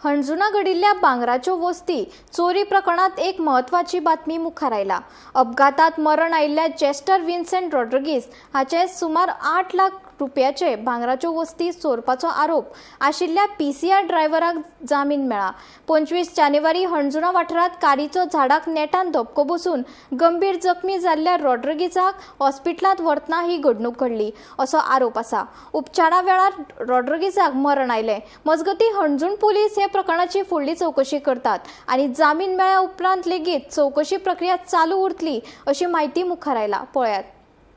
हणजुणा घडिल्ल्या भांगराच्यो वस्ती चोरी प्रकरणात एक म्हत्वाची बातमी मुखार आयला. अपघातात मरण आयिल्ल्या जेस्टर विन्सेंट रॉड्रिगीस हाचे सुमार 8 लाख रुपयाचे भांगराच्यो वस्ती चोरपाचो आरोप आशिल्ल्या पीसीआर ड्रायव्हराक जामीन मेळ्ळा. 25 जानेवारी हणजुणा वाठारांत कारीचो झाडाक नेटान धपको बसून गंभीर जखमी जाल्ल्या रॉड्रिगीसाक हॉस्पिटलांत व्हरतना ही घडणूक घडली असो आरोप आसा. उपचारा वेळार रॉड्रिगीसाक मरण आयलें. मजगतीं, हणजूण पुलीस हे प्रकरणाची फुडली चवकशी करतात आनी जामीन मेळ्ळ्या उपरांत लेगीत चवकशी प्रक्रिया चालू उरतली अशी म्हायती मुखार आयला. पळयात.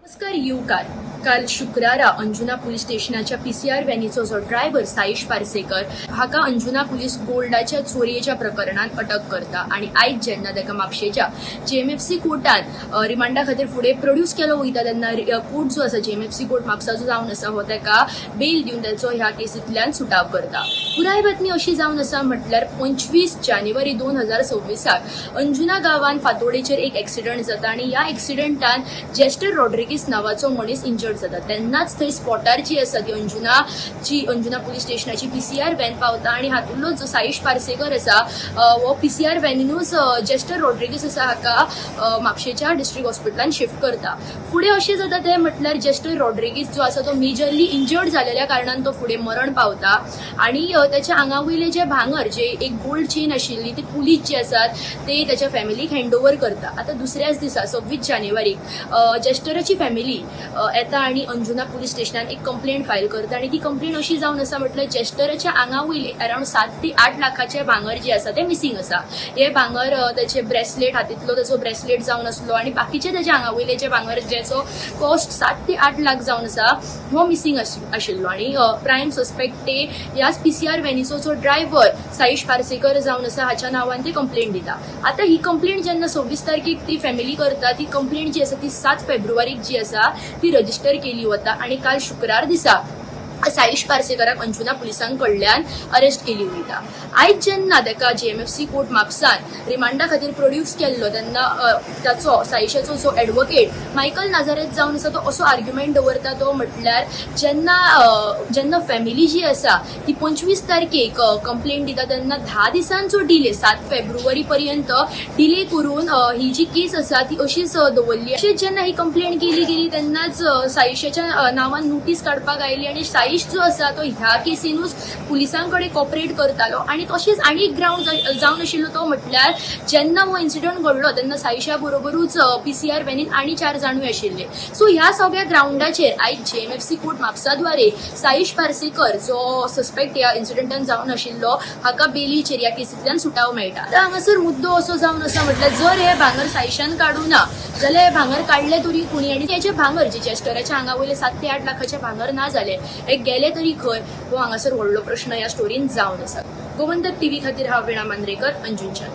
नमस्कार येवकार. काल शुक्रारा अंजुना पुलीस स्टेशनाच्या पीसीआर व्हॅनीचो जो ड्रायव्हर साईश पार्सेकर हाका अंजुना पुलीस गोल्डाच्या चोरयेच्या प्रकरणात अटक करता आणि आयज जेन्ना ताका म्हापशेच्या जेएमएफसी कोर्टान रिमांडा खातीर फुडें प्रोड्यूस केलो वयता, तेन्ना कोर्ट जो आसा, जेएमएफसी कोर्ट म्हापसाचो जावन आसा, हो ताका बेल दिवन ताचो ह्या केसींतल्यान सुटाव करता. पुराय बातमी अशी जावन आसा म्हटल्यार, 25 जानेवारी 2026 अंजुना गांवान फातोडेचेर एक एक्सिडंट जाता आणि ह्या एक्सिडंटान जेस्टर रॉड्रिगीस नावाचो मनीस इंजर्ड जाता. तेन्नाच थंय स्पॉटार जी आसा ती अंजुना पुलीस स्टेशनाची पीसीआर व्हॅन पावता आणि हातूंतलो जो साईश पार्सेकर आसा, हो पीसीआर व्हॅनीनूच जेस्टर रॉड्रिगीस आसा हाका म्हापशेच्या डिस्ट्रिक्ट हॉस्पिटलान शिफ्ट करता. फुडें अशें जाता तें म्हटल्यार, जेस्टर रॉड्रिगीस जो आसा तो मेजरली इंजर्ड जालेल्या कारणान तो फुडें मरण पावता आणि त्याच्या आंगा वयले जे भांगर, जे एक गोल्ड चेन आशिल्ली, ती पुलीस जे आसात ते त्याच्या फॅमिलीक हँड ओव्हर करता. आतां दुसऱ्याच दिसा 26 जानेवारीक जेस्टराची फॅमिली येता आणि अंजुना पुलीस स्टेशनान एक कंप्लेंट फायल करता आणि ती कंप्लेंट अशी जावन आसा म्हटल्यार, जेस्टराच्या आंगा वयले अरावंड 7 ते 8 लाखाचे भांगर जे आसा ते मिसिंग आसा. हे भांगर त्याचे ब्रेसलेट, हातींतलो ताचो ब्रेसलेट जावन आसलो आणि बाकीचे त्याच्या आंगा वयले जे भांगर, ज्याचो कॉस्ट 7 ते 8 लाख जावन आसा, हो मिसिंग आशिल्लो. आणि प्रायम सस्पेक्ट ते ह्याच पीसीआर व्हॅनीचो जो ड्रायव्हर साईश पार्सेकर जावन आसा, हाच्या नांवान ते कंप्लेंट दिता. आतां ही कंप्लेंट जेन्ना 26 तारखेक ती फॅमिली करता, ती कंप्लेंट जी आसा ती 7 फेब्रुवारीक जी आसा ती रजिस्टर केली वता आणि काल शुक्रार दिसा साईश पार्सेकराक अंजुना पुलिसां कडल्यान अरेस्ट केली वयता. आयज जेन्ना ताका जेएमएफसी कोर्ट म्हापसान रिमांडा खातीर प्रोड्यूस केल्लो, तेन्ना ताचो, साईशाचो जो एडवोकेट मायकल नाजारेत जावन आसा, तो असो आर्ग्युमेंट दवरता, तो म्हटल्यार जेन्ना फॅमिली जी आसा ती 25 तारखेक कंप्लेंट दिता, तेन्ना 10 दिसांचो डिले, 7 फेब्रुवारी पर्यंत डिले करून ही जी केस आसा ती अशीच दवरली. अशीच जेन्ना ही कंप्लेंट केली गेली, तेन्नाच साईशाच्या नांवान नोटीस काडपाक आयली आनी साईश जो आसा तो ह्या केसीनूच पुलिसां कडेन कॉपरेट करतालो. आनी तशेंच आनी एक ग्रावंड जावन आशिल्लो, तो म्हटल्यार जेन्ना हो इन्सिडंट घडलो तेन्ना साईशा बरोबरूच पीसीआर व्हॅनीन आनी चार जाणूय आशिल्ले. सो ह्या सगळ्या ग्रावंडाचेर आयज जेएमएफसी कोर्ट म्हापसाद्वारे साईश पार्सेकर, जो सस्पेक्ट ह्या इन्सिडंटान जावन आशिल्लो, हाका बेलीचेर ह्या केसींतल्यान सुटाव मेळटा. आतां हांगासर मुद्दो असो जावन आसा म्हटल्यार, जर हे भांगर साईशान काडूं ना जाल्यार हे भांगर काडले तरी कोणी आनी तेजे भांगर, जे जेस्टराच्या आंगा वयले 7 ते 8 लाखाचे भांगर ना जाले, हे गेले तरी खंय, हो हांगासर व्हडलो प्रश्न ह्या स्टोरीन जावन आसा. गोमंतक टीव्ही खातीर हांव वीणा मांद्रेकर, अंजुनच्यान.